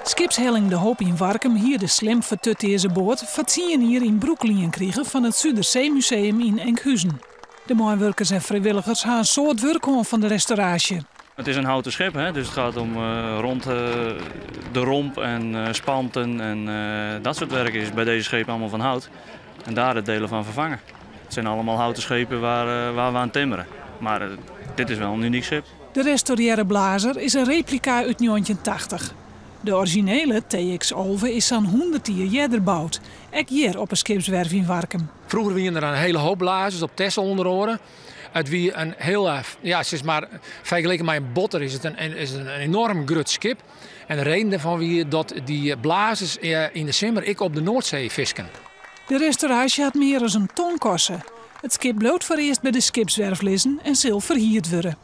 Skipshelling De Hoop yn Warkum hie de slim fertutearze boat foar tsien jier yn brûklien krige fan it Suderseemuseum yn Enkhuzen. De meiwurkers en frijwilligers ha in soad wurk hân fan de restauraasje. Het is een houten schip, hè, dus het gaat om rond de romp en spanten en dat soort werk is bij deze schepen allemaal van hout. En daar de delen van vervangen. Het zijn allemaal houten schepen waar we aan timmeren. Maar dit is wel een uniek schip. De restaurearre Blazer is in replika út 1980. De orizjinele TX 11 is sa'n 100 jier earder boud, ek hjir op 'e skipswerf yn Warkum. Froeger wiene der in hiele hoop blazers, op Texel ûnder oare. It wie in hiel, ja, sis mar, fergeleken mei in botter is it in enoarm grut skip. En de reden dêrfan wie dat dy blazers yn de simmer ek op de Noardsee fisken. De restauraasje hat mear as in ton koste. It skip bliuwt foarearst by de skipswerf lizzen en sil ferhierd wurde.